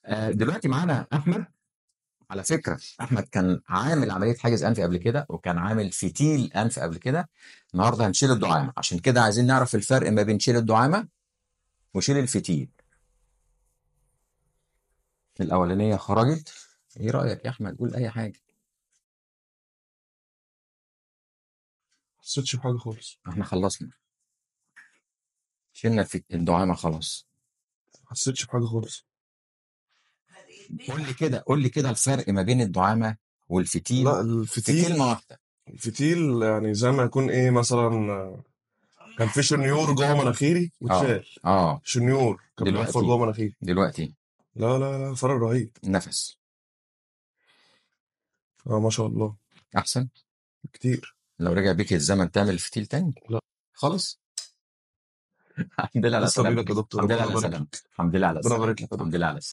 دلوقتي معانا احمد. على فكرة احمد كان عامل عملية حاجز انفي قبل كده، وكان عامل فتيل انف قبل كده. النهارده هنشيل الدعامه، عشان كده عايزين نعرف الفرق ما بين شيل الدعامه وشيل الفتيل. الاولانية خرجت. ايه رايك يا احمد؟ قول اي حاجة. حسيتش بحاجة خالص. احنا خلصنا، شلنا الدعامه خلاص. حسيتش بحاجة خالص. قول لي كده، قول لي كده الفرق ما بين الدعامه والفتيل. لا، الفتيل في كلمة واحدة. الفتيل يعني زي ما يكون ايه مثلا، كان في شنيور جوه مناخيري واتشال. شنيور كان بيحفر جوه مناخيري. دلوقتي لا لا لا، فرق رهيب. نفس. ما شاء الله. احسن كتير. لو رجع بيك الزمن تعمل الفتيل تاني؟ لا خالص. الحمد لله على لسه بينك سلامتك. يا دكتور. الحمد لله على ربنا يبارك سلامتك. لك. الحمد لله على ربنا يبارك سلامتك. لك يا الحمد دكتور. لله على سلامتك.